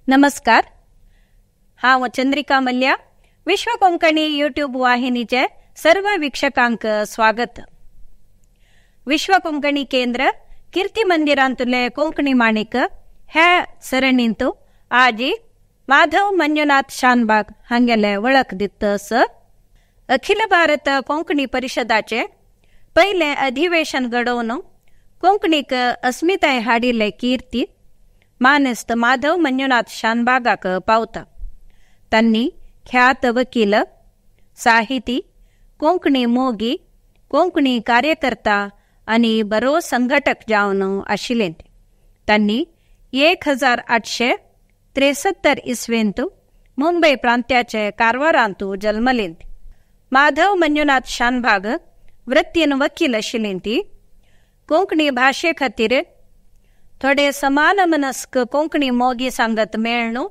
नमस्कार, हांव चंद्रिका मल्या. विश्व कोंकणी यूट्यूब वाहिनीचे सर्व वीक्षकांक स्वागत. विश्व कोंकणी केंद्र कीर्ती मंदिरांतले कोंकणी माणिक ह्या सरणींत आजी माधव मंजुनाथ शानबाग हांगेले वळख दित स अखिल भारत कोंकणी परिषदाचे पयलें अधिवेशन घडोवन कोंकणीक अस्मिताय हाडिल्ले कीर्ती मानेस्त माधव मंजुनाथ शानबागाक पावता. तांणी ख्यात वकील, साहिती, कोंकणी मोगी, कोंकणी कार्यकर्ता आनी बरो संघटक जावन आशिल्ले. तांणी 1873 इस्वेंत मुंबय प्रांत्याचे कारवारांत जल्मले. माधव मंजुनाथ शानभाग वृत्तीन वकील आशिल्ले. ती कोंकणी भाशे खातीर थोडे समान मनस्क कोंकणी मोगी सांगत मेळ्ळू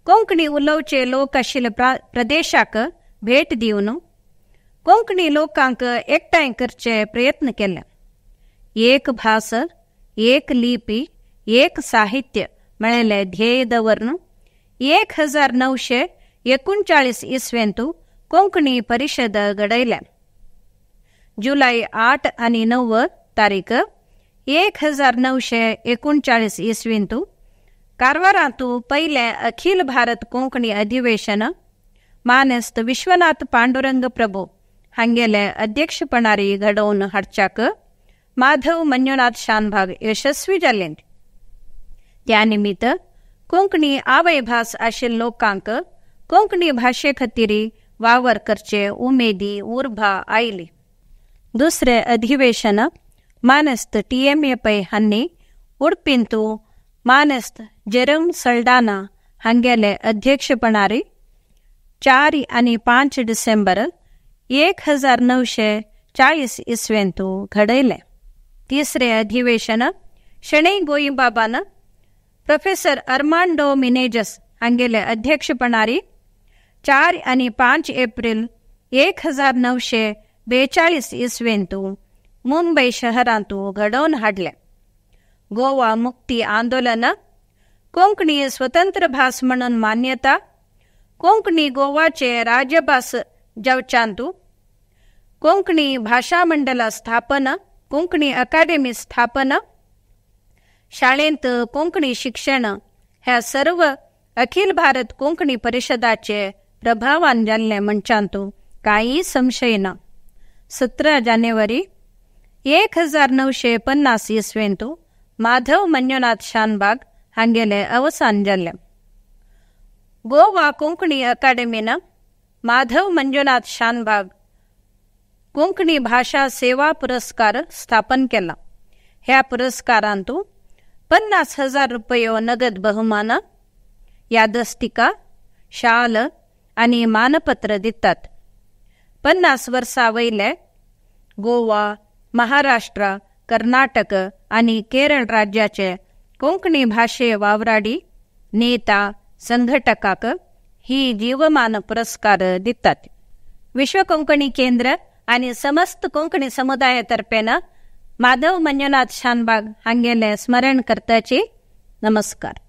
कोंकणी उलोवचे लोक आशिल्ले प्रदेशाक भेट दिवन कोंकणी लोकांक एकठांय करचे प्रयत्न केले. एक भास, एक लिपी, एक साहित्य म्हळेले ध्येय दवरून 1939 इस्वेंत कोंकणी परिषद घडयल्या. जुलय 8 आनी 9 तारीख 1939 इस्वेंत कारवारांत पयलें अखिल भारत कोंकणी अधिवेशन मानेस्त विश्वनाथ पांडुरंग प्रभू हांगेले अध्यक्षपणारी घडोवन हाडच्याक माधव मंजुनाथ शानभाग यशस्वी जाले. त्या निमित्त कोंकणी आवयभास आशिल्ल्या लोकांक कोंकणी भाशे खातीर वावर करचे उमेदी उर्बा आयली. दुसरें अधिवेशन मानेस्त TMA Pai हांणी उडपींतू मानेस्त जेरम सल्डाना हांगेले अध्यक्षपणारी 4 आनी 5 डिसेंबर 1940 इस्वेंत घडयलें. तिसरें अधिवेशन शणै गोंयबाबान प्रोफेसर अर्मांडो मिनेजस हांगेले अध्यक्षपणारी 4 आनी 5 एप्रिल 1942 इस्वेंत मुंबय शहरांत घडोवन हाडलें. गोवा मुक्ती आंदोलन, कोंकणी स्वतंत्र भास म्हणून मान्यता, कोंकणी गोवाचे राजभास जावच्यांतू, कोंकणी भाशा मंडळ स्थापन, कोंकणी अकादेमी स्थापन, शाळेंत कोंकणी शिक्षण ह्या सर्व अखिल भारत कोंकणी परिषदाचे प्रभावान जाल्लें म्हणच्यांतू कांय संशय ना. 17 जानेवारी 1950 इस्वेंत माधव मंजुनाथ शानबाग हांगेले अवसान जाल्लें. गोवा कोंकणी अकादेमीन माधव मंजुनाथ शानबाग कोंकणी भाशा सेवा पुरस्कार स्थापन केला. ह्या पुरस्कारांतू 50,000 रुपयो नगद बहुमान, यादस्तिका, शाल आनी मानपत्र दितात. 50 वर्सां वयले गोवा, महाराष्ट्र, कर्नाटक आनी केरळ राज्याचे कोंकणी भाशे वावराडी नेता, संघटकाक ही जीवमान पुरस्कार दितात. विश्व कोंकणी केंद्र आनी समस्त कोंकणी समुदायातर्फेन माधव मंजुनाथ शानबाग हांगेले स्मरण करताची. नमस्कार.